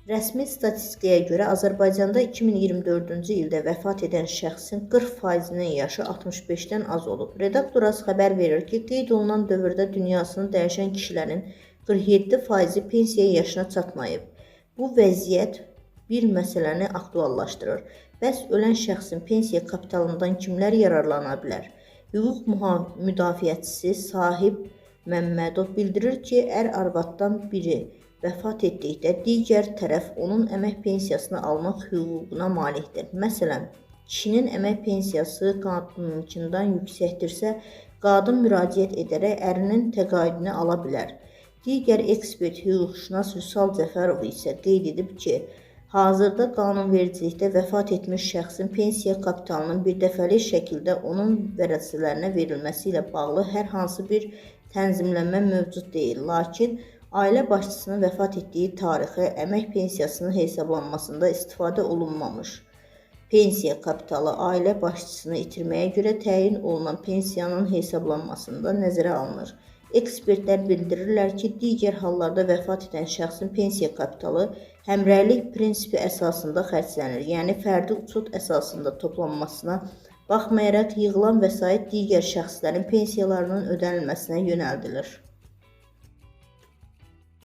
Rəsmi statistikaya görə Azərbaycanda 2024-cü ildə vəfat edən şəxsin 40%-nin yaşı 65-dən az olub. Redaktor Az xəbər verir ki, qeyd olunan dövrdə dünyasını dəyişən kişilərin 47%-i pensiya yaşına çatmayıb. Bu vəziyyət bir məsələni aktuallaşdırır. Bəs ölən şəxsin pensiya kapitalından kimlər yararlana bilər? Hüquq müdafiəçisi Sahib Məmmədov bildirir ki, ər-arvaddan biri vəfat etdikdə digər tərəf onun əmək pensiyasını almaq hüququna malikdir. Məsələn, kişinin əmək pensiyası qadınınkından yüksəkdirsə, qadın müraciət edərək ərinin təqaüdünü ala bilər. Digər ekspert hüquqşünas Vüsal Cəfərov isə qeyd edib ki, hazırda qanunvericilikdə vəfat etmiş şəxsin pensiya kapitalının birdəfəlik şəkildə onun vərəsələrinə verilməsi ilə bağlı hər hansı bir tənzimlənmə mövcud deyil. Lakin ailə başçısının vəfat etdiyi tarixi əmək pensiyasının hesablanmasında istifadə olunmamış pensiya kapitalı ailə başçısını itirməyə görə təyin olunan pensiyanın hesablanmasında nəzərə alınır. Ekspertlər bildirirlər ki, digər hallarda vəfat edən şəxsin pensiya kapitalı həmrəylik prinsipi əsasında xərclənir, yəni fərdi uçot əsasında toplanmasına baxmayaraq yığılan vəsait digər şəxslərin pensiyalarının ödənilməsinə yönəldilir.